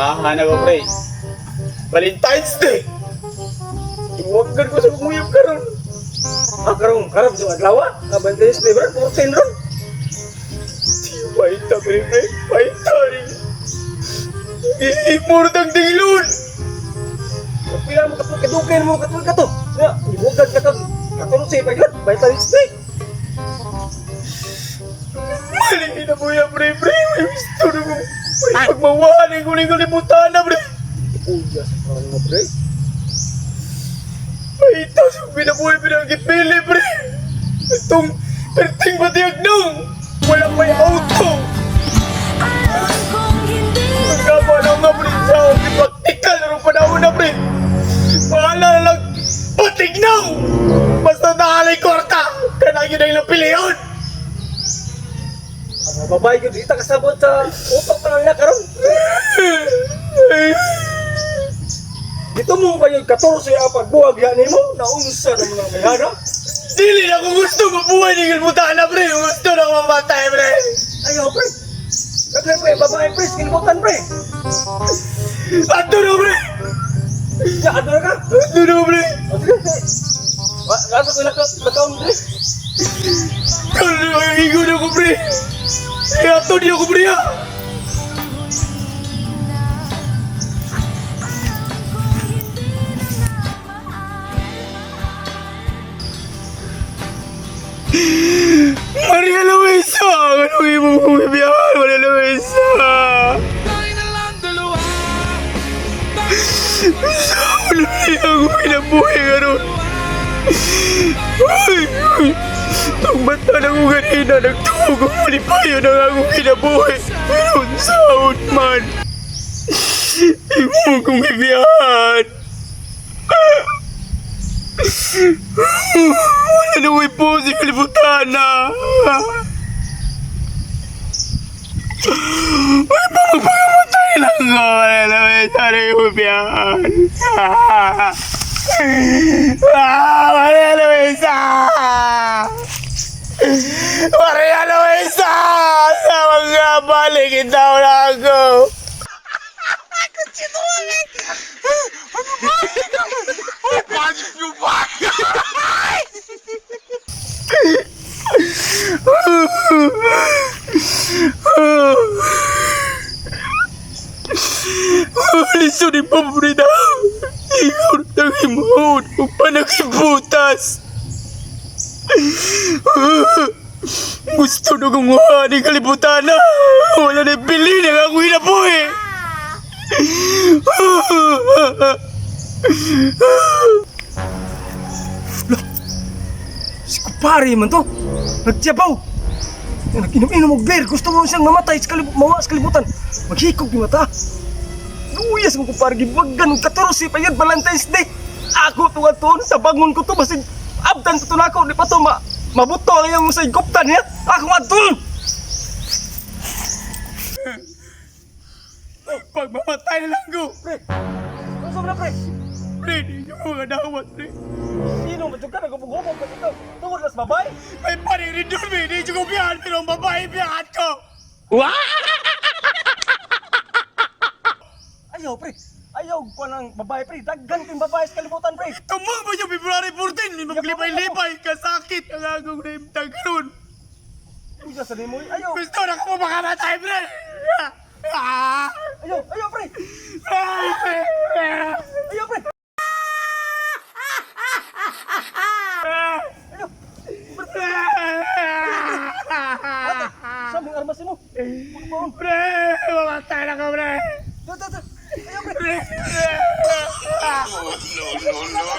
Pirmahan ako, pre. Valentine's Day! Iwagan ko sa kumuyab karon. Ah, karong karap sa adlaw ah. Valentine's Day bro, 14 ron. Paita, pre, pre. Paita rin. Iimurtang dinglon! Pila mo kato kadugay mo kato kato. Ya, ibugan ka to. 14 pa gyud, Valentine's Day. Mali na mo yan, pre, pre. May gusto na ko. May pagmawalan ko ng kalimutan na, pre. Uya sa karon mo pre. Paita sa pinabuhay pinagipili, pre. Itong perting patiyag nung. Wala may auto. Magkabalaw nga, pre. Sa aking praktikal na rin panahon na, pre. Bahala na lang. Patignaw! Basta nahalay kwarta. Kanang yun ang napiliyon. Ang mga babae gyud di ta kasabot sa utok pa nila karon. Dito mo ba yung 14 ang pagbuwag yan nimo? Naunsa naman ang mayana? Dili na ko gusto mabuhay ng kalimutan na, pre. Gusto na ko mamatay, pre. Ayaw pre. Daghan pre, babae pre, kinibutan pre. Ato na, pre. Ya, ano na ka? Ato na, pre. O, sige, sige. Nasa ko nakaon pre. Kano ang higo na ko, pre. Eh, ato niyo ko, pre, ha. Maria Luisa! Anong imong bumibiyahan, Maria Luisa? Sa ulo niya ako pinabuhay karon. Ay, ay. Itong bata na ko kanina, nagtuo ko malipayo na nga akong kinabuhi. Pero saon man, imo kong ibiyahan. Wala na ko'y po sa kalibutan na. Ay, pamagpagamatay lang ko. Wala na may sorry ko biyahan. Ah, Maria Luisa! Maria Luisa! Sa mga balik itaw na ako! Lisod ni Pabrida! Ikaw na himuon o panakibutas! Gusto na kong ni kalibutan na! Wala na bili na ako hinabuhi! Si kupare man to. Nagtiyabaw. Nag-inom-inom og beer. Gusto mo siyang mamatay sa mawa sa kalibutan. Maghikog yung mata. Luyas mo kumpare, gibuwagan og 14 pa yan, Valentine's Day. Ako to tuon sa bangon ko to basig abdan to nako di pa to ma mabuto ang iyang sa guptan niya. Ako adton. Pagmamatay na lang ko! Pre. Unsa man na pre? Pre, di nyo mga dawat, pre! Sino man jud ka nagubog-hubog ka dito? Tungod las babae. May pariridon, eh! Di nyo ko biyahan, pero ang babae biyahan ko! Ayaw pre. Ayaw ko ng babae pre. Daghan kayong babae sa kalibutan pre. Tumang ba yung February 14? Maglipay-lipay, kasakit ang akong naimtang karon. Uya sa nimo. Ayaw. Gusto na ko makamatay, pre! Ah! Ayaw, ayaw pre. Ayaw pre. Ayaw. Ate, sa mong armas mo? Pre! Mamatay na ko, pre! Do, do, do. Ayaw pre. Pre! No, no, no, no.